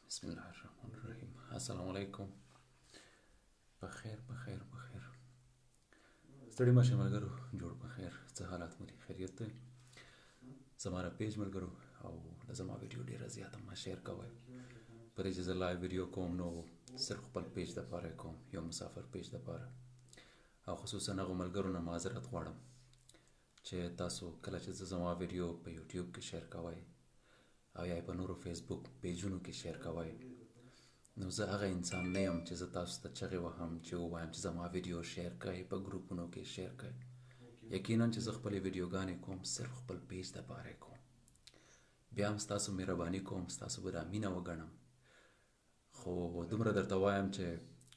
بسم الله الرحمن الرحیم. السلام علیکم. په خیر، په خیر، په خیر. ستړي مشه ملګرو، جوړ په خیر؟ څه حالات مو دي؟ خیریت دی؟ زما د پیج ملګرو او د زما ویډیو ډیره زیاته ما share کوئ. په دې چې زه live ویډیو کوم نو صرف خپل پیج دپاره یې کوم، یو مسافر پیج دپاره، او خصوصا هغو ملګرو نه معذرت غواړم چې تاسو کله چې زه زما ویډیو په یوټیوب کې share کوئ او یا په نورو فیسبوک پیجونو کې share کوئ، نو زه هغه انسان نه یم چې زه تاسو ته چغې وهم چې ووایم چې زما ویډیو share کړئ، په ګروپونو کې share کړئ. یقینا چې زه خپلې ویډیوګانې کوم صرف خپل پیج دپاره یې کوم. بیا هم ستاسو مهرباني کوم، ستاسو به دا مینه وګڼم، خو دومره درته وایم چې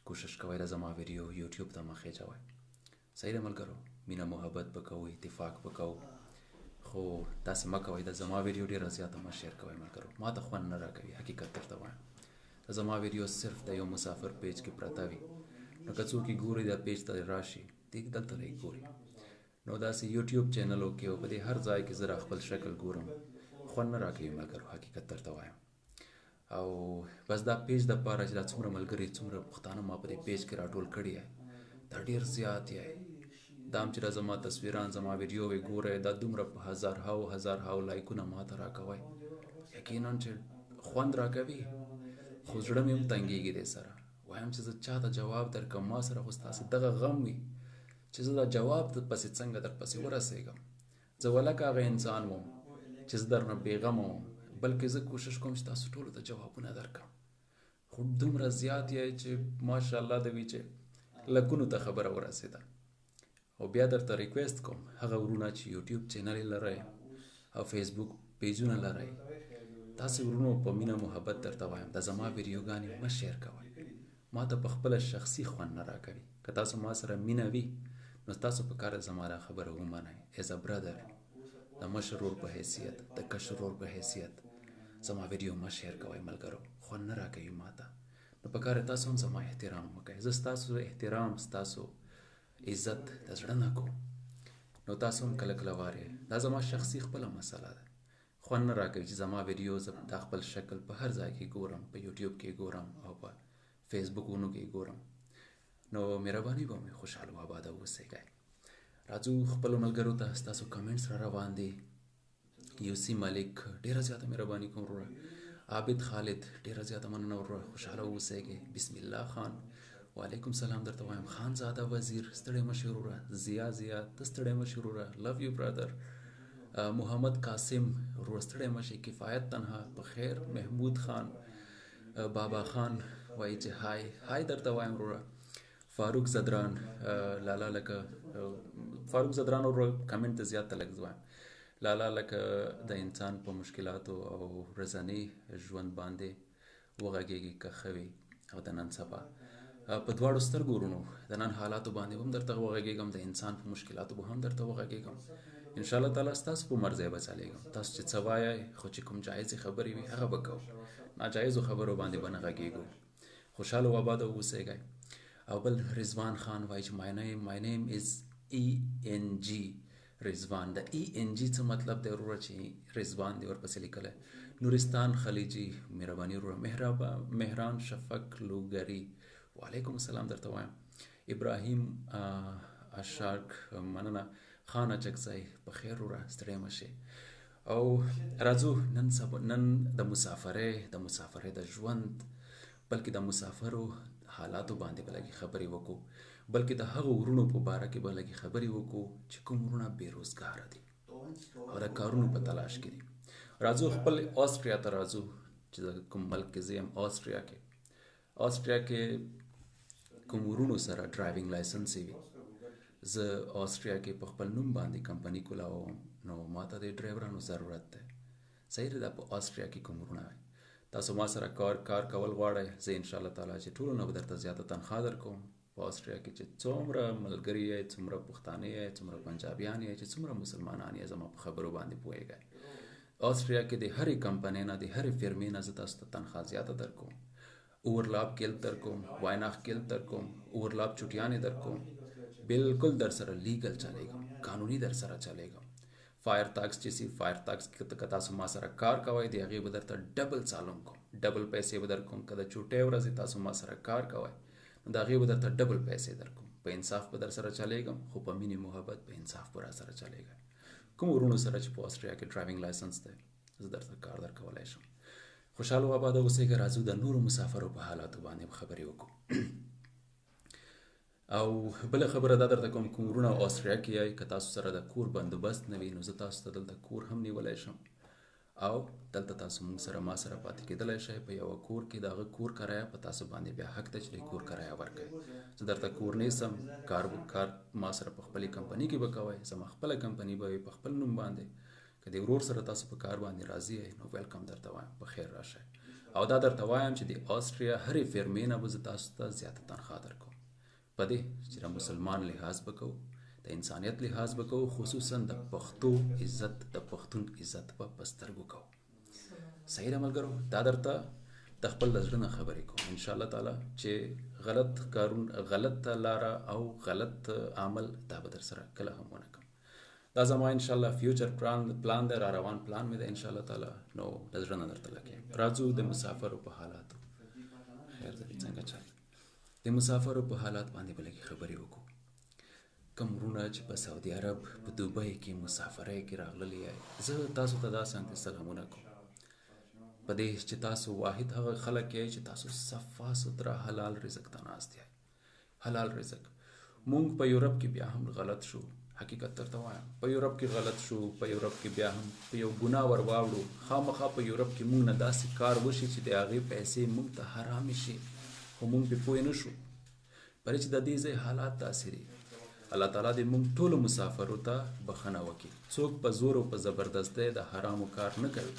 کوشش کوئ د زما ویډیو یوټیوب ته مه خېژوئ. صحیح ده ملګرو، مینه محبت به کوو، اتفاق به کوو، خو داسې مه کوئ. د زما ویډیو ډېره زیاته مه share کوئ ملګرو، ما ته خوند نه راکوي. حقیقت درته وایم، د زما ویډیو صرف د یو مسافر پیج کې پرته وي، نو که څوک یې ګوري دا پیج ته راشي، دې دلته یې ګوري. نو داسې یوټیوب چینلو کې او په دې هر ځای کې زه را خپل شکل ګورم، خوند نه راکوي ملګرو، حقیقت درته وایم. او بس دا پیج د پاره چې دا څومره ملګري، څومره پښتانه ما په دې پیج کې راټول کړي یې، دا ډېر زیات یې. دا هم چې دا زما تصویران، زما ویډیوې ګورئ، دا دومره په هزارهاو هزارهاو لایکونه ما ته راکوئ، یقینا چې خوند راکوي، خو زړه مې هم تنګېږي دې سره. وایم چې زه چا ته جواب درکړم، ما سره خو ستاسې دغه غم وي چې زه دا جواب در پسې څنګه در پسې ورسېږم. زه ولکه هغه انسان وم چې زه درنه بېغمه وم، بلکې زه کوشش کوم چې تاسو ټولو ته جوابونه درکړم، خو دومره زیات یې چې ماشاءالله د وي چې لکونو ته خبره ورسېده. او بیا درته request کوم، هغه ورونه چې یوټیوب چینل یې لرئ او فیسبوک پیجونه لرئ، تاسې ورونو په مینه محبت درته وایم، دا زما ویډیوګانې مه share کوئ، ما ته په خپله شخصي خوند نه راکوي. که تاسو ما سره مینه وي نو تاسو په کار زما دا خبره ومنئ، as a brother، د مشر ورور په حیثیت، د کشر ورور په حیثیت، زما ویډیو مه share کوئ ملګرو، خوند نه راکوي ما ته. نو په کار تاسو هم زما احترام وکړئ، زه ستاسو احترام، ستاسو عزت د زړه نه کوم. نو تاسو هم کله کله وارئ، دا زما شخصي خپله مسله ده، خوند نه راکوي چې زما ویډیو زه دا خپل شکل په هر ځای کې ګورم، په یوټیوب کې ګورم او په فیسبوکونو کې ګورم. نو مهرباني به مې خوشحاله او آباده اوسېږئ. راځو خپلو ملګرو ته، ستاسو comments را روان دي. یوسی ملک ډېره زیاته مهرباني کوم وروره. عابد خالد ډېره زیاته مننه وروره، خوشحاله اوسېږئ. بسم الله خان وعلیکم سلام درته وایم. خان زاده وزیر ستړی مه شې وروره. ضیا ضیا ته ستړی مه شې وروره، love you brother. محمد قاسم وروره ستړی مه شې. کفایت تنها په خیر. محمود خان، بابا خان وایي چې hi hi درته وایم وروره. فاروق زدران، لالا لکه فاروق زدران وروره comment ته زیات ته لږ وایم. لالا لکه د انسان په مشکلاتو او ورځني ژوند باندې وغږېږي که ښه وي او د نن سبا په دواړو سترګو ورونو د نن حالاتو باندې هم درته وغږېږم، د انسان په مشکلاتو به هم درته وغږېږم. ان شاء الله تعالی ستاسو په مرضی به چلېږم. تاسو چې څه وایئ، خو چې کوم جایزې خبرې وي هغه به کوو، ناجایزو خبرو باندې به نه غږېږو. خوشحاله او آباده اوسېږئ. او بل رضوان خان وایي چې my name is E N G رضوان. د ای ان جی څه مطلب دی وروره چې رضوان دی ورپسې لیکلی؟ نورستان خلیجي مهرباني وروره. مهران شفق لوګری وعلیکم السلام درته وایم. ابراهیم اشارک مننه. خان اچکزی په خیر وروره، ستړی مه شې. او راځو نن سبا، نن د مسافرۍ، د مسافرۍ د ژوند، بلکې د مسافرو حالاتو باندې به لږې خبرې وکړو، بلکې د هغو وروڼو په باره کې به لږې خبرې وکړو چې کوم وروڼه بې روزګاره دي او د کارونو په تلاش کې دي. راځو خپل آسټریا ته راځو، چې زه کوم ملک کې زه یم، آسټریا کې. آسټریا کې کوم وروڼو سره driving license وي، زه آسټریا کې په خپل نوم باندې کمپني کولاوم، نو ما ته د ډرایورانو ضرورت دی. صحیح ده، په آسټریا کې کوم وروڼه وي، تاسو ما سره کار کول غواړئ، زه ان شاء الله تعالی چې ټولو نه به درته زیاته تنخوا درکوم. په آسټریا کې چې څومره ملګري یې، څومره پښتانه یې، څومره پنجابیان یې، چې څومره مسلمانان یې، زما په خبرو باندې پوهېږئ. آسټریا کې د هرې کمپنۍ نه، د هرې فرمې نه زه تاسو ته تنخوا زیاته درکوم، Urlaubgeld درکوم، Weihnachtsgeld درکوم، Urlaub چټیانې درکوم، بالکل در سره legal چلېږم، قانوني در سره چلېږم. فایر تاکس چې سي فایر تاکس کې که تاسو ما سره کار کوئ، د هغې به درته ډبل سالم کوم، ډبل پیسې به درکوم. که د چوټۍ ورځې تاسو ما سره کار کوئ، نو د هغې به درته ډبل پیسې درکوم. په انصاف به در سره چلېږم، خو په مینې محبت په انصاف به را سره چلېږئ. کوم وروڼو سره چې په اسټریا کې ډرایوینګ لایسنس دی، زه درته کار درکولای شم. خوشحاله او آباده اوسېږئ. راځو د نورو مسافرو په حالاتو باندې خبرې وکړو. او بله خبره دا درته کوم، کوم وروڼه اسټریا کې یئ، که تاسو سره د کور بندوبست نه وي، نو زه تاسو ته دلته کور هم نیولی شم او دلته تاسو موږ سره ما سره پاتې کېدلی شئ په یوه کور کې. د هغه کور کرایه په تاسو باندې بیا حق دی چې د کور کرایه ورکړئ. زه درته کور نیسم، کار ما سره په خپلې کمپني کې به کوئ، زما خپله کمپني به وي په خپل نوم باندې. که د ورور سره تاسو په کار باندې راضي یئ، نو ویلکم درته وایم، په خیر راشئ. او دا درته وایم چې د اسټریا هرې فیرمې نه به زه تاسو ته زیاته تنخوا درکوم، په دې چې د مسلمان لحاظ به کوو، د انسانیت لحاظ به کوو، خصوصا د پښتو عزت، د پښتون عزت به په سترګو کوو. صحیح ده ملګرو؟ دا درته د خپل د زړه نه خبرې کوم ان شاء الله تعالی چې غلط کارون، غلط لاره او غلط عمل دا به در سره کله هم ونه کوم. دا زما ان شاء الله فیوچر پلان دی، را روان پلان مې دی ان شاء الله تعالی. نو د زړه نه درته لکه راځو د مسافرو په حالاتو. خیر دی، څنګه چل؟ د مسافرو په حالات باندې به لږې خبرې وکړو. کوم وروڼه چې په سعودي عرب په دوبۍ کې مسافرۍ کې راغللي یئ، زه تاسو ته داسې انتې سلامونه کوم، په دې چې تاسو واحد هغه خلک یئ چې تاسو صفا سوتره حلال رزق ته ناست یئ. حلال رزق. مونږ په یورپ کې بیا هم غلط شو، حقیقت درته وایم، په یورپ کې غلط شو، په یورپ کې بیا هم په یو ګناه ور واوړو. خامخا په یورپ کې مونږ نه داسې کار وشي چې د هغې پیسې مونږ ته حرامې شي، خو مونږ پرې پوه نه شو، پرې چې د دې ځای حالات داسې دي. الله تعالی دې مونږ ټولو مسافرو ته بخښنه وکړي. څوک په زور او په زبردستۍ د حرامو کار نه کوي،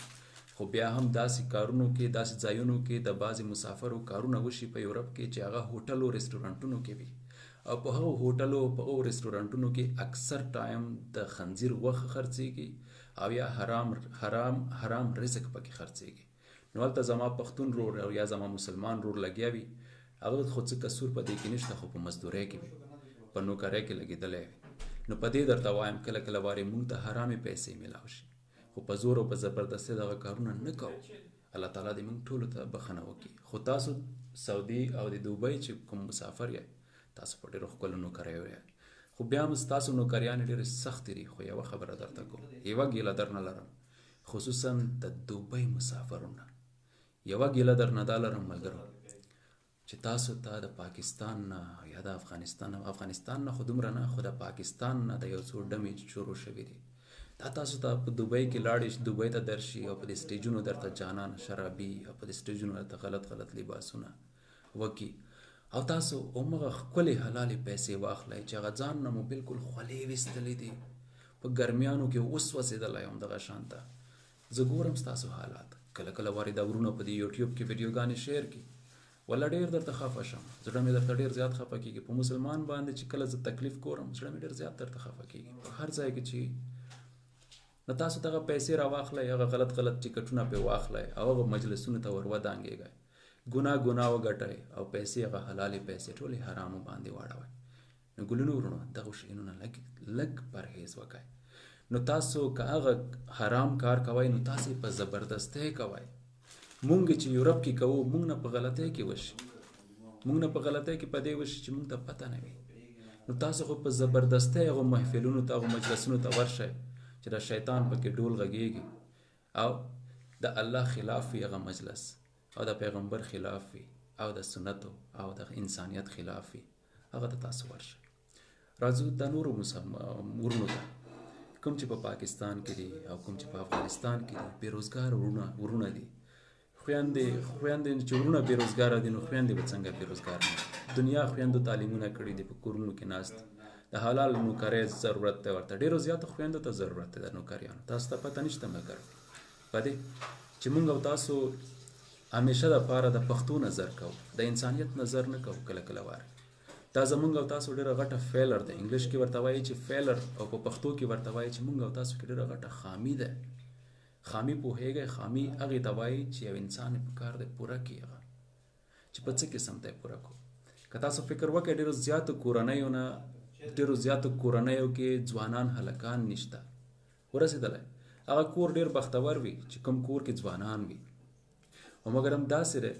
خو بیا هم داسې کارونو کې، داسې ځایونو کې د بعضې مسافرو کارونه وشي په یورپ کې چې هغه هوټلو رستورانټونو کې وي، او په هغو هوټلو په هغو رستورانټونو کې اکثر ټایم د خنزیر غوښه خرڅېږي او یا حرام رزق پکې خرڅېږي. نو هلته زما پښتون رور او یا زما مسلمان رور لګیا وي، هغه خو څه قصور په دې کې نشته، خو په مزدورۍ کې وي، په نوکرۍ کې لګېدلی وي. نو په دې درته وایم، کله کله وارې مونږ ته حرامې پیسې میلاو شي، خو په زور او په زبردستۍ دغه کارونه نه کوو. الله تعالی دې مونږ ټولو ته بخښنه وکړي. خو تاسو سعودي او د دوبۍ چې کوم مسافر یئ، تاسو په ډېرو ښکلو نوکریو یئ، خو بیا هم ستاسو نوکریانې ډېرې سختې دي. خو یوه خبره درته کوم، یوه ګیله درنه لرم، خصوصا د دوبۍ مسافرونه، یوه ګیله درنه دا لرم ملګرو، چې تاسو ته د پاکستان نه یا د افغانستان نه، افغانستان نه خو دومره نه، خو د پاکستان نه د یو څو ډمې شروع شوې دي، دا تاسو ته په دوبۍ کې لاړې شي، دوبۍ ته درشي او په دې سټیجونو درته جانان شرابي او په دې سټیجونو درته غلط غلط لباسونه وکي، او تاسو همغه ښکلې حلالې پیسې واخلئ چې هغه ځان نه مو بالکل خولې ویستلې دي، په ګرمیانو کې وسوځېدلی همدغه شان ته. زه ګورم ستاسو حالات، کله کله وارې دا وروڼه په دې یوټیوب کې ویډیوګانې شیر کړي، ولا ډېر درته خفه شم، زړه مې درته ډېر زیات خفه کېږي. په مسلمان باندې چې کله زه تکلیف ګورم، زړه مې ډېر زیات درته خفه کېږي. په هر ځای کې چې نو تاسو دغه پیسې راواخلئ، هغه غلط غلط ټیکټونه پرې واخلئ او هغه مجلسونو ته ور ودانګېږئ، ګناه ګناه وګټئ او پیسې هغه حلالې پیسې ټولې حرامو باندې واړوئ. نو ګلونو وروڼو، دغو شیانو نه لږ لږ پرهیز وکړئ. نو تاسو که هغه حرام کار کوئ، نو تاسو یې په زبردستۍ کوئ. مونږ چې یورپ کې کوو، مونږ نه په غلطۍ کې وشي، مونږ نه په غلطۍ کې په دې وشي چې مونږ ته پته نه وي. نو تاسو خو په زبردستۍ هغو محفلونو ته، هغو مجلسونو ته ورشئ چې د شیطان پکې ډول غږېږي او د الله خلاف وي هغه مجلس، او د پیغمبر خلاف وي، او د سنتو او د انسانیت خلاف وي، هغه ته تاسو ورشئ. راځو د نورو وروڼو ته، کوم چې په پاکستان کې دي او کوم چې په افغانستان کې دي، بې روزګاره وروڼه دي. خویندې چې وروڼه بې روزګاره دي، نو خویندې به څنګه بې روزګاره نه وي؟ دنیا خویندو تعلیمونه کړي دي، په کورونو کې ناست دي، د حلال نوکرۍ ضرورت دی ورته، ډېرو زیاتو خویندو ته ضرورت دی د نوکریانو. تاسو ته پته نشته مګر په دې چې مونږ او تاسو همیشه دپاره د پښتو نظر کوو، د انسانیت نظر نه کوو. کله کله واره دا زمونږ او تاسو ډېره غټه فیلر ده، انګلیش کې ورته وایي چې فیلر، او په پښتو کې ورته وایي چې مونږ او تاسو کې ډېره غټه خامي ده. خامي پوهېږئ؟ خامي هغې ته وایي چې یو انسان یې په کار دی پوره کړي، هغه چې په څه قسم ته یې پوره کړو. که تاسو فکر وکړئ، ډېرو زیاتو کورنیو نه، ډېرو زیاتو کورنیو کې ځوانان هلکان نشته. ورسېدلی. هغه کور ډېر بختور وي چې کوم کور کې ځوانان وي. او مګر هم داسې دی،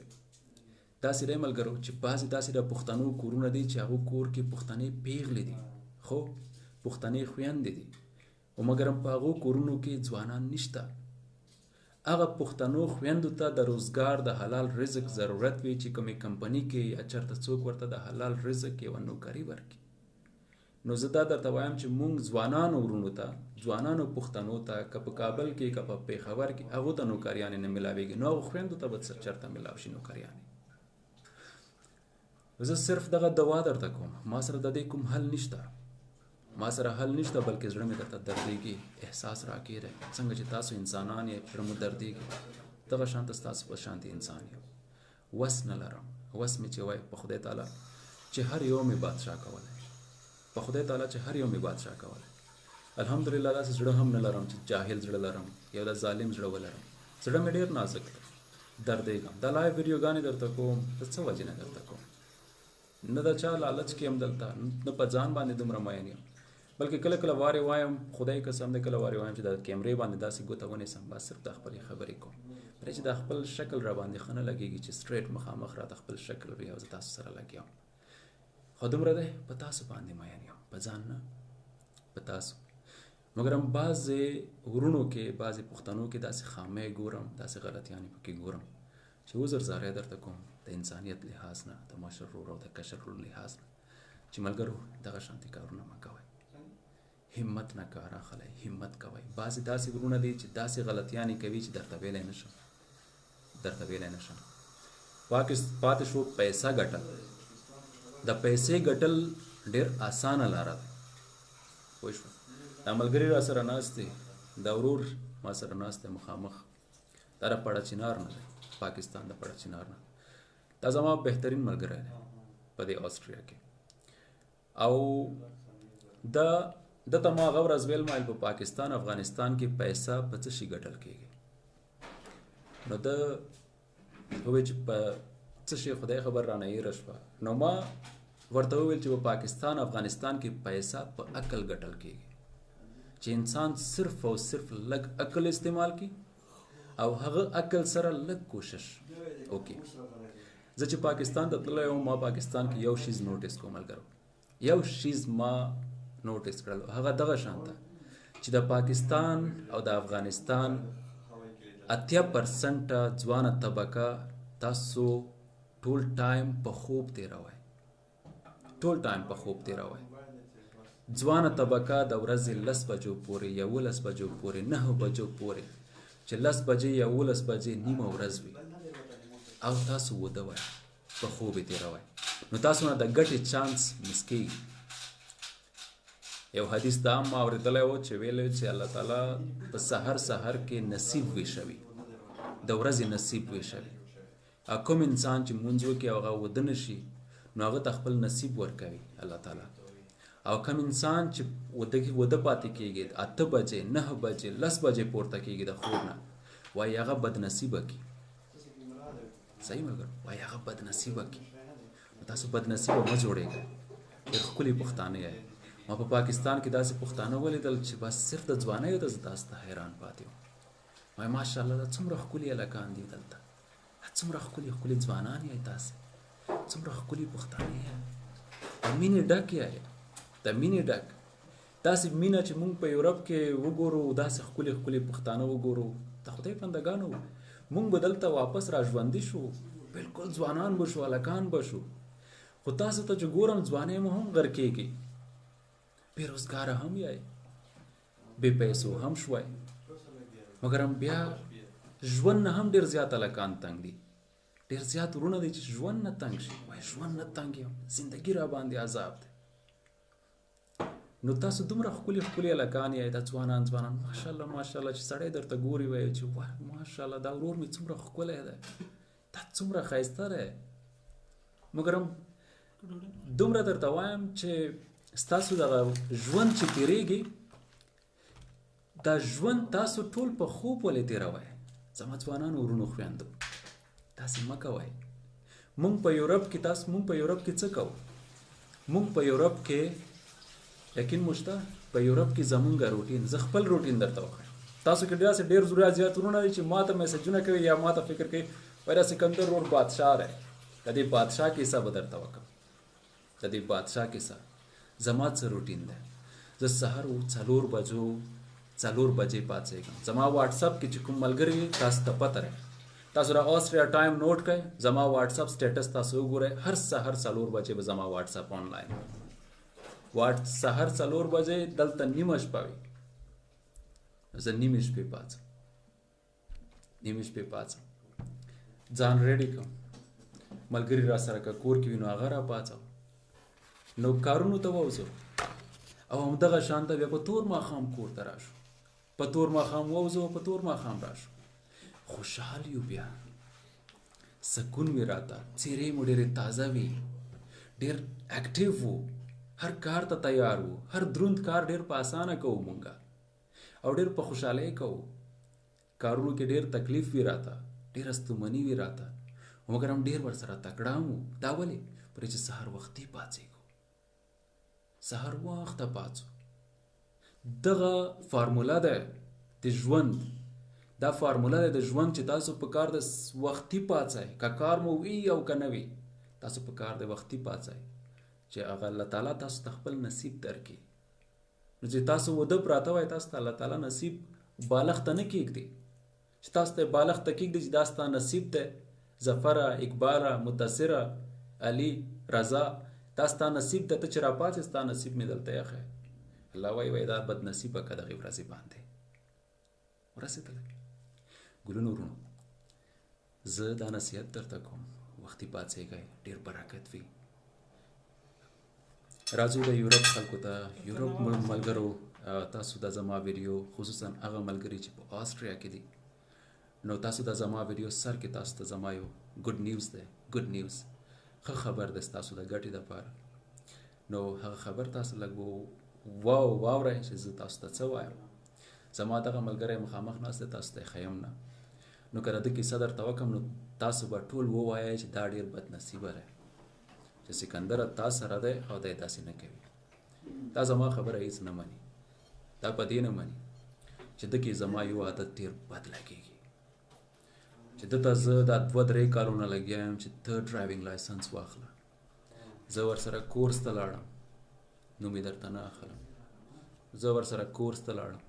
داسې دی ملګرو چې بعضې داسې د پښتنو کورونه دي چې هغو کور کې پښتنې پیغلې دي، خو پښتنې خویندې دي، او مګر هم په هغو کورونو کې ځوانان نشته. هغه پښتنو خویندو ته د روزګار د حلال رزق ضرورت وي چې کومې کمپني کې یا چرته څوک ورته د حلال رزق یوه نوکري ورکړي. نو زه دا درته وایم چې مونږ ځوانانو ورونو ته، ځوانانو پښتنو ته، که په کابل کې که په پېښور کې هغو ته نوکریانې نه ملاویږي، نو هغو خویندو ته به څه چرته ملاو شي نوکریانې. زه صرف دغه دوا درته کوم، ما سره د دې کوم حل نشته، ما سره حل نشته، بلکې زړه مې درته دردېږي، احساس راکېږي څنګه چې تاسو انسانان یې زړه مو دردېږي، دغه شان ته ستاسو په شانتې انسان یم. وس نه لرم، وس مې چې وای په خدای تعالی چې هر یو مې بادشاه کولی، په خدای تعالی چې هر یو مې بادشاه کولی. الحمدلله داسې زړه هم نه لرم چې جاهل زړه لرم، یو د ظالم زړه ولرم. زړه مې ډېر نازک دی، دردېږم. دا live ویډیوګانې درته کوم، د څه وجې نه درته کوم؟ نه د چا لالچ کې یم دلته، نه په ځان باندې دومره مین یم، بلکې کله کله وارې وایم، خدای قسم دی کله وارې وایم چې د کیمرې باندې داسې ګوته ونیسم، بس صرف دا خپلې خبرې کوم، پرې چې دا خپل شکل را باندې ښه نه لګېږي چې straight مخامخ راته خپل شکل وي او زه تاسو سره لګیا یم. خو دومره دی په تاسو باندې مین یم، په ځان نه، په تاسو. مګرم بعضې ورونو کې، بعضې پښتنو کې داسې خامۍ ګورم، داسې غلطیانې پکې ګورم چې عذر زاری درته کوم د انسانیت لحاظ نه، د مشر ورور او د کشر ورور لحاظ نه، چې ملګرو دغه شانتې کارونه مه کوئ، همت نه کار اخلئ، همت کوئ. بعضې داسې ورونه دي چې داسې غلطیانې کوي چې درته ویلی نه شم، درته ویلی نه شم. پاتې شو پیسه ګټل. د پیسې ګټل ډېر اسانه لاره ده، پوه شو. دا ملګري را سره ناست دی، دا ورور ما سره ناست دی مخامخ، دا د پړه چنار نه دی، پاکستان د پړه چنار نه، دا زما بهترین ملګری دی په دې آسټریا کې. او دا ده ته ما هغه ورځ ویل، ما ویل په پاکستان افغانستان کې پیسه په څه شي ګټل کېږي؟ نو ده وویل چې په څه شي خدای خبر رانه هېره شوه. نو ما ورته وویل چې په پاکستان افغانستان کې پیسه په عقل ګټل کېږي، چې انسان صرف او صرف لږ عقل استعمال کړي او هغه عقل سره لږ کوشش وکړي. زه چې پاکستان ته تللی وم، ما پاکستان کې یو شیز notice کوم ملګرو، یو شیز ما notice کړل، هغه دغه شان ده چې د پاکستان او د افغانستان 80% ځوانه طبقه تاسو ټول time په خوب تېروئ، ټول time په خوب تېروئ. ځوانه طبقه د ورځې 10 بجو پورې، 11 بجو پورې، 9 بجو پورې، چې 10 بجې 11 بجې نیمه ورځ وي او تاسو وده وئ، په خوب یې تېروئ، نو تاسو نه د ګټې چانس miss کېږي. یو حدیث دا هم ما اورېدلی و چې ویلی چې الله تعالی په سحر سحر کې نصیب ویشوي، د ورځې نصیب ویشوي. او کوم انسان چې مونځ وکړي او هغه وده نه شي، نو هغه ته خپل نصیب ورکوي الله تعالی. او کوم انسان چې وده پاتې کېږي، 8 بجې، 9 بجې، 10 بجې پورته کېږي د خوب نه، وایي هغه بدنصیبه کي. صحیح ملګرو، وایي هغه بدنصیبه کي. نو تاسو بدنصیبه مه جوړېږئ. ډېر ښکلي پښتانه یئ. ما په پاکستان کې داسې پښتانه ولیدل چې بس صرف د ځوانیو ته زه تاسو ته حیران پاتې وم. وایي ماشاءالله دا څومره ښکلي هلکان دي دلته، دا څومره ښکلي ښکلي ځوانان یئ تاسې، څومره ښکلي پښتانه یئ، د مینې ډک یئ، د مینې ډک. داسې مینه چې موږ په یورپ کې وګورو، داسې ښکلي ښکلي پښتانه وګورو، د خدای بندګانو، موږ به دلته واپس را ژوندي شو، بالکل ځوانان به شو، هلکان به شو. خو تاسو ته چې ګورم ځوانۍ مو هم غرقېږي، بې روزګاره هم یئ، بې پیسو هم شوئ، مګرم بیا ژوند نه هم ډېر زیات هلکان تنګ دي، ډېر زیات ورونه دي چې ژوند نه تنګ شي، وایي ژوند نه تنګ یم، زندګي را باندې عذاب دی. نو تاسو دومره ښکلي ښکلي هلکان یئ، دا ځوانان ځوانان ماشاءالله ماشاءالله چې سړی درته ګوري وایي چې واه ماشاءالله دا ورور مې څومره ښکلی دی، دا څومره ښایسته دی. مګرم دومره درته وایم چې ستاسو دغه ژوند چې تېرېږي، دا ژوند تاسو ټول په خوب ولې تېروئ؟ زما ځوانانو ورونو خویندو، تاسې مه کوئ. مونږ په یورپ کې تاسو، مونږ په یورپ کې څه کوو؟ مونږ په یورپ کې یقین مو شته په یورپ کې زمونږ روټین، زه خپل روټین درته وښیم. تاسو کې داسې ډېر زیات وروڼه دي چې ماته میسجونه کوي یا ماته فکر کوي وایي دا سکندر ورور بادشاه دی. د دې بادشاه کیسه به درته وکړم. د دې بادشاه کیسه زما څه روټین دی. زه سهار 4 بجو 4 بجې پاڅېږم. زما واتساپ کې چې کوم ملګري وي تاسو ته پته دی، تاسو را آسټریا ټایم نوټ کړئ، زما واتساپ سټیټس تاسو وګورئ. هر سهار 4 بجې به زما واتساپ آنلاین واټ سهار 4 بجې دلته نیمه شپه وي. زه نیمې شپې پاڅم، نیمې شپې پاڅم، ځان ریډي کوم، ملګري را سره که کور کې وي نو هغه را پاڅوم، نو کارونو ته ووځو. او همدغه شان ته بیا په تور ماښام کور ته راشو، په تور ماښام ووځو، په تور ماښام راشو. خوشحال یو، بیا سکون وي راته، څېرې مو ډېرې تازه وي، ډېر اکټیو وو، هر کار ته تیار وو، هر دروند کار ډېر په اسانه کوو مونږه او ډېر په خوشحالۍ کوو. کارونو کې ډېر تکلیف وي راته، ډېره ستومني وي راته، مګر هم ډېر ورسره تکړه هم وو. دا ولې؟ پرې چې سهار وختي پاڅېږو، سهار وخته پاڅو. دغه فارموله ده د ژوند، دا فارموله ده د ژوند چې تاسو په کار د وختي پاڅئ، که کار مو وي او که نه وي، تاسو په کار د وختي پاڅئ چې هغه الله تعالی تاسو ته خپل نصیب درکړي. نو چې تاسو وده پراته وای، تاسو ته الله تعالی نصیب بالښت ته نه کېږدي، چې تاسو ته بالښت ته کېږدي چې دا ستا نصیب دی، ظفره، اقباله، مدثره، علي، رضا، دا ستا نصیب دی، ته چې راپاڅې ستا نصیب مې دلته ایښی. الله وایي وایي دا بد نصیبه که دغې ورځې باندې ورسېدلی. ګلونو وروڼو، زه دا نصیحت درته کوم، وختي پاڅېږئ، ډېر برکت وي. راځو د یورپ خلکو ته. یورپ ملګرو، تاسو د زما ویډیو، خصوصا هغه ملګري چې په آسټریا کې دي، نو تاسو د زما ویډیو سر کې تاسو ته زما یو ګډ نیوز دی، ګډ نیوز، ښه خبر دی ستاسو د ګټې دپاره. نو هغه خبر تاسو لږ واورئ چې زه تاسو ته څه وایم. زما دغه ملګری مخامخ ناست دی، تاسو ته یې ښیم نه. نو که د ده کیسه درته وکړم نو تاسو به ټول ووایئ چې دا ډېر بدنصیبه دی چې سکندره تا سره دی او دی داسې نه کوي. دا زما خبره هیڅ نه مني، دا په دې نه مني چې ده کې زما یو عادت ډېر بد لګېږي، چې ده ته زه دا 2-3 کالونه لګیا یم چې ته ډرایوینګ لایسنس واخله. زه ورسره کورس ته لاړم، نوم یې درته نه اخلم، زه ورسره کورس ته لاړم،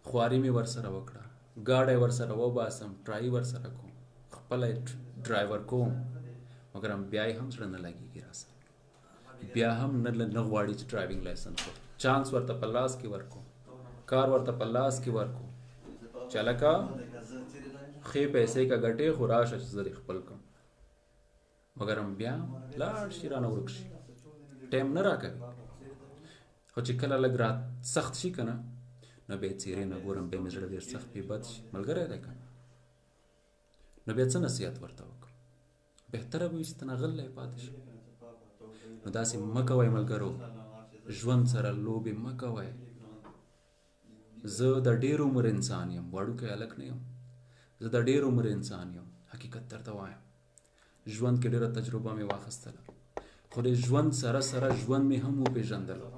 خواري مې ورسره وکړه، ګاډی ورسره وباسم، ټرای ورسره کوم، خپله ډرایور کوم، مګر هم بیا یې هم زړه نه لګېږي راسره، بیا هم نه غواړي چې ډرایوینګ لایسنس ورکړي. چانس ورته په لاس کې ورکوم، کار ورته په لاس کې ورکوم چې هلکه ښې پیسې که ګټې خو راشه چې زه دې خپل کړم، مګر هم بیا لاړ شي رانه ورک شي، ټایم نه راکوي. خو چې کله لږ را سخت شي که نه، نو بیا یې څېرې نه ګورم، بیا مې زړه ډېر سخت پې بد شي، ملګری دی که نه. نو بیا څه نصیحت ورته وکړم؟ بهتره به وي چې ته نه غلی پاتې شي. نو داسې مه کوئ ملګرو، ژوند سره لوبې مه کوئ. زه د ډېر عمر انسان یم، وړوکی هلک نه یم، زه د ډېر عمر انسان یم، حقیقت درته وایم. ژوند کې ډېره تجربه مې واخیستله، خو د ژوند سره سره ژوند مې هم وپېژندلو.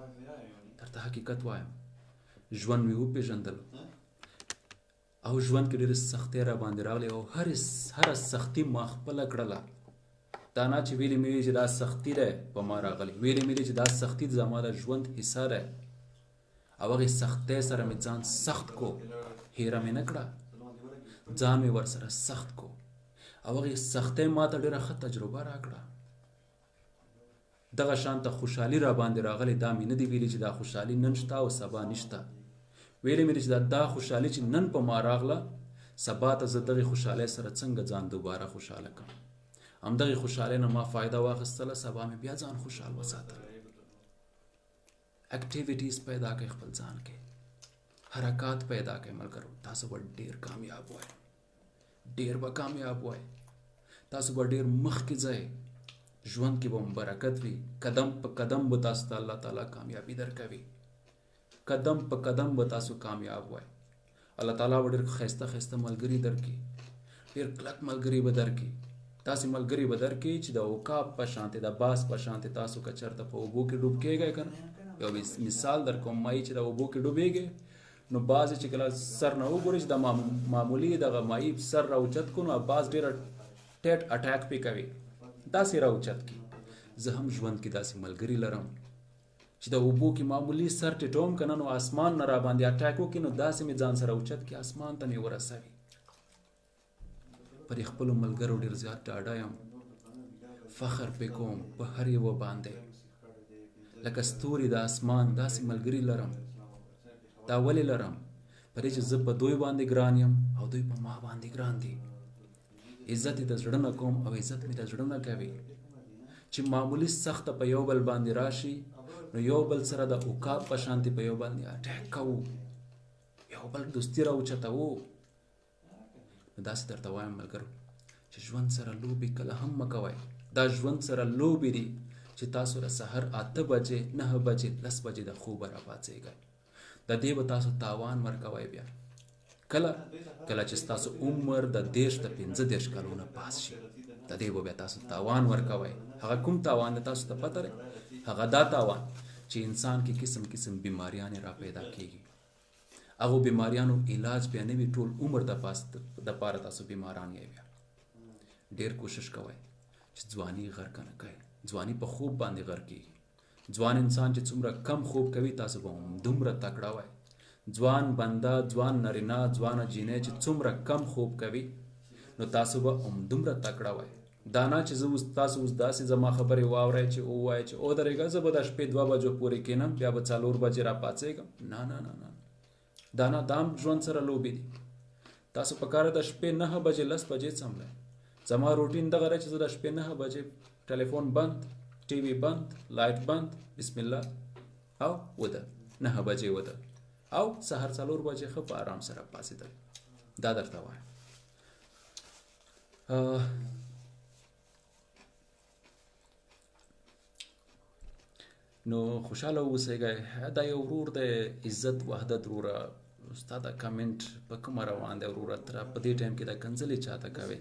درته حقیقت وایم، ژوند مې وپېژندلو او ژوند کې ډېرې سختۍ را باندې راغلې او هره سختي ما خپله کړله. دا نه چې ویلي مې وي چې دا سختي ده په ما راغلې، ویلي مې دي چې دا سختي زما د ژوند حصه ده او هغې سختۍ سره مې ځان سخت کو، هېره مې نه کړه، ځان مې ورسره سخت کو او هغې سختۍ ما ته ډېره ښه تجربه راکړه. دغه شان ته خوشحالي را باندې راغلې، دا مې نه دي ویلي چې دا خوشحالي نن شته او سبا نشته. ویلي مې دي چې دا خوشحالي چې نن په ما راغله، سبا ته زه دغې خوشحالۍ سره څنګه ځان دوباره خوشحاله کړم. همدغې خوشحالۍ نه ما فایده واخیستله، سبا مې بیا ځان خوشحال وساتل. اکټیویټیز پیدا کړئ خپل ځان کې، حرکات پیدا کړئ ملګرو، تاسو به ډېر کامیاب وای، ډېر به کامیاب وای، تاسو به ډېر مخکې ځئ، ژوند کې به مو برکت وي، قدم په قدم به تاسو ته الله تعالی کامیابي درکوي، قدم په قدم به تاسو کامیاب وای. الله تعالی به ډېر ښایسته ښایسته ملګري درکړي، ډېر کلک ملګري به درکړي، داسې ملګري به درکړي چې د عقاب په شانتې، د باز په شانتې تاسو که چېرته په اوبو کې ډوب کېږئ که نه، یو مثال در کوم، ماهي چې د اوبو کې ډوبېږي نو بعضې چې کله سر نه وګوري چې د معمولي دغه ماهي سر راوچت کړو نو باز ډېره ټیټ اټاک پې کوي، داسې راوچت کړي. زه هم ژوند کې داسې ملګري لرم چې د اوبو کې معمولي سر ټیټوم که نه نو اسمان نه راباندې اټاک وکړي، نو داسې مې ځان سره اوچت کړي، اسمان ته مې ورسوي. پر خپلو ملګرو ډېر زیات ډاډه یم، فخر پې کوم په هر یوه باندې، لکه ستوري د اسمان داسې ملګري لرم. دا ولې لرم؟ په دې چې زه په دوی باندې ګران یم او دوی په ما باندې ګران دي. عزت یې د زړه نه کوم او عزت مې د زړه نه کوي. چې معمولي سخته په یو بل باندې راشي نو یو بل سره د عقاب په شانتې په یو باندې اټیک کوو، یو بل دوستي راوچتوو. نو داسې درته وایم ملګرو چې ژوند سره لوبې کله هم مه کوئ. دا ژوند سره لوبې دي چې تاسو د سحر 8 بجې، 9 بجې، 10 بجې د خوبه راپاڅېږئ. د دې به تاسو تاوان ورکوئ بیا کله کله چې ستاسو عمر د 30 د 35 کلونو پاس شي، د دې به بیا تاسو تاوان ورکوئ. هغه کوم تاوان دی تاسو ته پته دی؟ هغه دا تاوان چې انسان کې قسم قسم بیماریانې را پیدا کیږي. هغو بیماریانو علاج بیا نه وي، ټول عمر دپاره تاسو بیماران یئ. بیا ډېر کوشش کوئ چې ځواني غرقه نه کړئ. ځواني په خوب باندې غرق کیږي. ځوان انسان چې څومره کم خوب کوي تاسو به همدومره تکړه وئ. ځوان بنده، ځوان نارینه، ځوانه جینۍ چې څومره کم خوب کوي نو تاسو به همدومره تکړه وئ. دا نه چې زه اوس تاسو اوس داسې زما خبرې واورئ چې ووایئ چې ودرېږه زه به د شپې 2 بجو پورې کښېنم بیا به 4 بجې راپاڅېږم. نه نه نه نه، دا نه، دا هم ژوند سره لوبې دي. تاسو په کاره د شپې 9 بجې 10 بجې څملئ. زما روټین دغه دی چې زه د شپې 9 بجې ټلیفون بند، ټي وي بند، لایټ بند، بسم الله او وده، 9 بجې وده او سهار 4 بجې ښه په آرام سره پاڅېدل. دا درته وایم. نو خوشحاله اوسېږئ. دا یو ورور دی عزت وحدت وروره، ستا دا کمنټ په کومه روان دی وروره؟ تر په دې ټایم کې دا کنځلې چاته کوې؟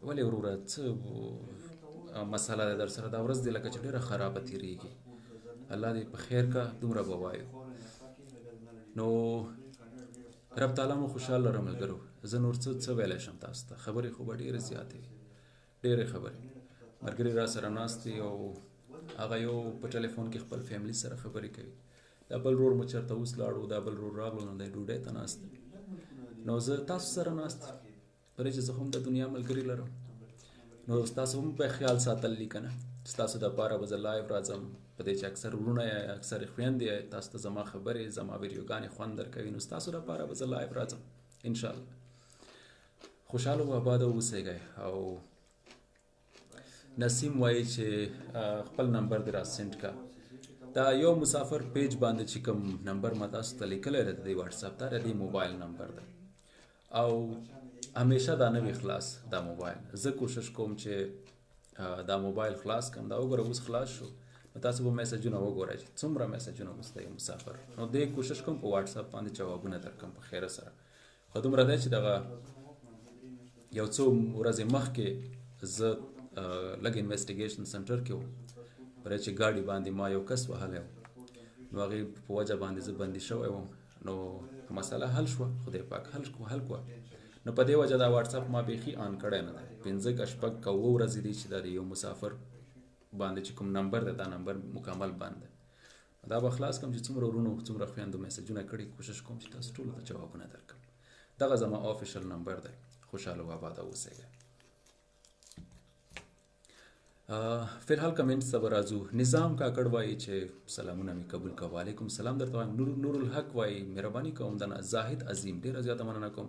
ولې وروره څه مسله ده در سره؟ دا ورځ دې لکه چې ډېره خرابه تېرېږي. الله دې په خیر که، دومره به وایو. نو رب تعالی مو خوشحال لره ملګرو. زه نور څه ویلی شم تاسو ته؟ خبرې خو به ډېرې زیاتې وي، ډېرې خبرې. ملګري را سره ناست دي او هغه یو په ټلیفون کې خپل فیملی سره خبرې کوي. دا بل ورور مو چېرته اوس لاړو، دا بل ورور راغلو نو دی ډوډۍ ته ناست دی. نو زه تاسو سره ناست پرې چې زه هم د دنیا ملګري لرم، نو ستاسو هم په خیال ساتل دي که نه. ستاسو دپاره به زه live راځم، په دې چې اکثر وروڼه یې اکثر خویندې یې تاسو ته زما خبرې زما ویډیوګانې خوند درکوي، نو ستاسو دپاره به زه live راځم انشاءالله. خوشحاله او آباده اوسېږئ. او نسیم وایي چې خپل نمبر دې را send کا. دا یو مسافر page باندې چې کوم نمبر ما تاسو ته لیکلی دی د دې واتساپ دا د دې موبایل نمبر دی او همیشه دا نه وي خلاص دا موبایل. زه کوشش کوم چې دا موبایل خلاص کړم. دا وګوره اوس خلاص شو، نو تاسو به میسجونه وګورئ چې څومره میسجونه اوس دی مسافر. نو دې کوشش کوم په واتساپ باندې جوابونه درکړم په خیره سره. خو دومره دی چې دغه یو څو ورځې مخکې زه لږ investigation center کې وم، پرې چې ګاډي باندې ما یو کس وهلی و، نو هغې په وجه باندې زه بندي شوی وم. نو مسله حل شوه، خدای پاک حل کړه. نو په دې وجه دا واتساپ ما بیخي on کړی نه دی. 5 که 6 که 7 ورځې دي چې دا د یو مسافر باندې چې کوم نمبر دی دا نمبر مکمل بند دی. دا به خلاص کړم چې څومره وروڼو څومره خویندو میسجونه کړي، کوشش کوم چې تاسو ټولو ته جوابونه درکړم. دغه زما official نمبر دی. خوشحاله او آباده اوسئ. فلحال کمنټس ته به راځو. نظام کاکړ وایي چې سلامونه مې قبول کړه. وعلیکم سلام درته وایم. نور الحق وایي مهرباني کوم دنه. زاهد عظیم ډېره زیاته مننه کوم.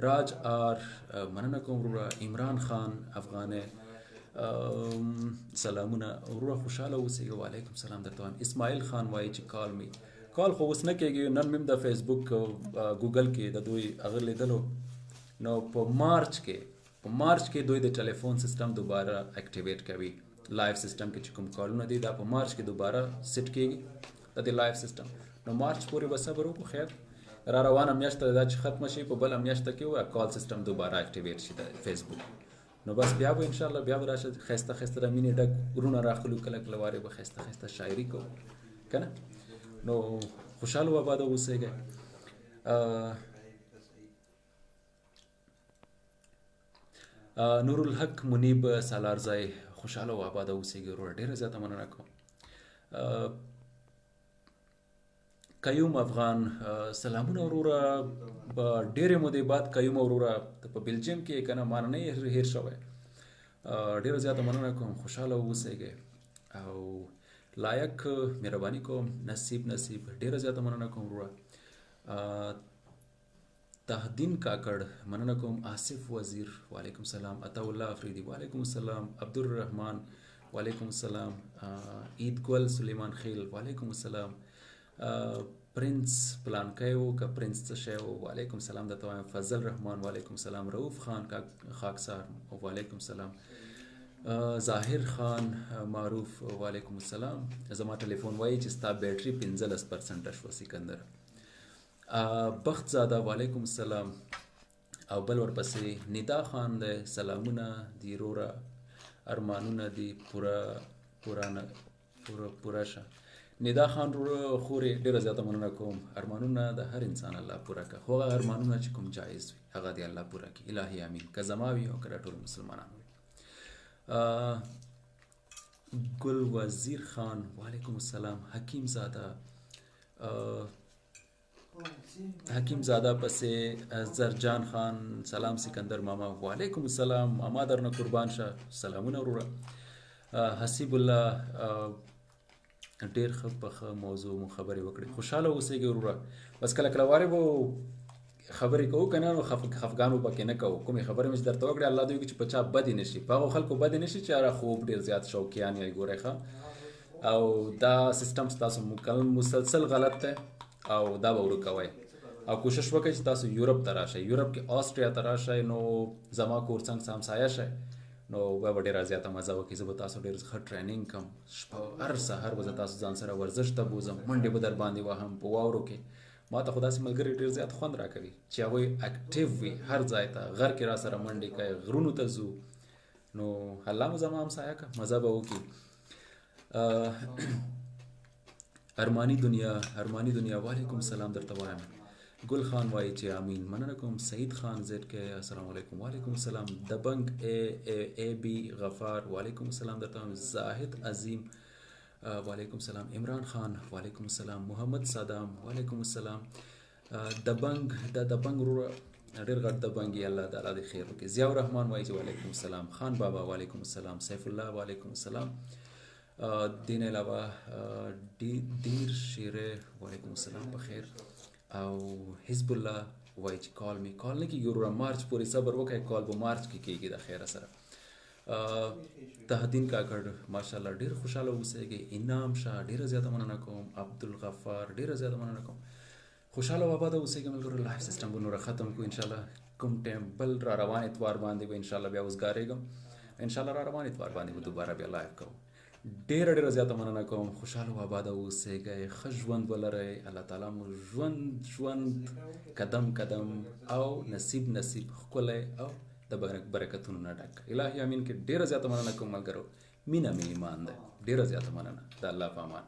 راج آر مننه کوم وروره. عمران خان افغانې سلامونه وروره، خوشحاله اوسئ. وعلیکم سلام درته وایم. اسماعیل خان وایي چې call me call خو اوس نه کېږي. نن مې د فیسبوک ګوګل کې د دوی هغه لیدلو، نو په مارچ کې دوی د ټلیفون سیستم دوباره activate کوي. live system کې چې کوم کالونه دي دا په مارچ کې دوباره سیټ کېږي د دې live system. نو مارچ پورې به صبر وکړو. خیر را روانه میاشت ده چې ختمه شي، په بله میاشت کې وه call system دوباره activate شي د فیسبوک. نو بس بیا به انشاءالله بیا به راشه ښایسته ښایسته د مینې ډک وروڼه راخلو، کله کله وارې به ښایسته ښایسته شاعري کوو. کنه نو خوشاله او آباد اوسئ. نورالحق منیب سالارزای، خوشاله او آباد اوسئ وروره، ډیره زیاته مننه کوم. قیوم افغان، سلامونه وروره، په ډېرې مودې بعد قیوم وروره، ته په بلجیم کې کنه، ما نه هیر شوی. ډېره زیاته مننه کوم، خوشاله اوسئ. او لایق مهرباني کوم. نصیب نصیب، ډېره زیاته مننه کوم وروره. تهدین کاکړ، مننه کوم. آصف وزیر، وعلیکم سلام. عطا الله افریدي، وعلیکم السلام. عبدالرحمن، وعلیکم السلام. عید ګل سلیمان خیل، وعلیکم السلام. پرنس پلانکی و که پرنس څه شی و، وعلیکم سلام درته وایم. فضل رحمان، وعلیکم سلام. رؤف خان خاکسار، وعلیکم سلام. ظاهر خان معروف، وعلیکم السلام. زما ټلیفون وایي چې ستا بیټري 15% شوه سکندر. بخت زاده، وعلیکم السلام. او بل ورپسې ندا خان دی، سلامونه دی روره، ارمانونه دی پوره پوره نه پوره پوره شه. ندا خان وروره خورې، ډېره زیاته مننه کوم. ارمانونه د هر انسان الله پوره کړه، خو هغه ارمانونه چې کوم جایز وي هغه دې الله پوره کړي، الهي امین، که زما وي او که د ټولو مسلمانانو وي. ګل وزیر خان، وعلیکم السلام. حکیم زاده، حکیم زاده پسې زرجان خان، سلام سکندر ماما، وعلیکم السلام ماما، درنه قربان شه، سلامونه وروره. حسیب الله، ډیر ښه په ښه موضوع مو خبرې وکړې، خوشاله اوسئ وروره. بس کله کله وارې به خبرې کوو که نه، نو خفګان به پکې نه کوو. کومې خبرې مې چې درته وکړې، الله دې وکړي چې په چا بدې نه شي، په هغو خلکو بدې نه شي چې هغه خوب ډېر زیات شوقیان یې ګورئ ښه، او دا سیستم ستاسو مسلسل غلط دی او دا به ورو کوئ. او کوشش وکړئ چې تاسو یورپ ته راشئ، یورپ کې آسټریا ته راشئ، نو زما کور څنګ همسایه شئ، نو بیا به ډېره زیاته مزه وکړي. زه به تاسو ډېر ښه ټریننګ کوم، شپه هر سهار به زه تاسو ځان سره ورزش ته بوځم، منډې به در باندې وهم په واورو کې. ما ته خو داسې ملګري ډېر زیات خوند راکوي چې هغوی اکټیو وي، هر ځای ته غر کې را سره منډې کوي، غرونو ته ځو، نو الله مو زما همسایه که، مزه به وکړي. ارمانی دنیا، ارمانی دنیا، وعلیکم السلام درته وایم. ګل خان وایي چې امین، مننه کوم. سعید خان زیډ کې، السلام علیکم، وعلیکم السلام. دبنګ ای ای ای بی غفار، وعلیکم السلام درته وایم. زاهد عظیم، وعلیکم السلام. عمران خان، وعلیکم السلام. محمد صدام، وعلیکم السلام. دبنګ، دا دبنګ وروره ډېر غټ دبنګ یې، الله تعالی دې خیر وکړي. ضیاء الرحمن وایي چې وعلیکم السلام. خان بابا، وعلیکم السلام. سیف الله، وعلیکم السلام. دین علاوه دیر شیره، وعلیکم السلام، په خیر. او حزب الله وایي چې کال می کال نه کېږي وروره، مارچ پورې صبر وکړئ، کال به مارچ کې کېږي د خیره سره. تهدین کاکړ، ماشاءالله ډېر خوشاله اوسئ. انعام شاه، ډېره زیاته مننه کوم. عبدالغفار، ډېره زیاته مننه کوم. خوشاله او آباد اوسئ ملګرو. لایف سیستم به نوره ختم کړو انشاءالله. کوم ټایم بل را روان اتوار باندې به انشاءالله بیا وزګارېږم، انشاءالله را روان اتوار باندې به دوباره بیا لایف کوم. ډېره ډېره زیاته مننه کوم. خوشاله او آباد اوسئ، ښه ژوند ولرئ، الله تعالی مو ژوند ژوند قدم قدم او نصیب نصیب ښکلی او د برکتونو نه ډک. الهي امین کې ډېره زیاته مننه کوم ملګرو. مینه مې ایمان ده. ډېره زیاته مننه، د الله په امان.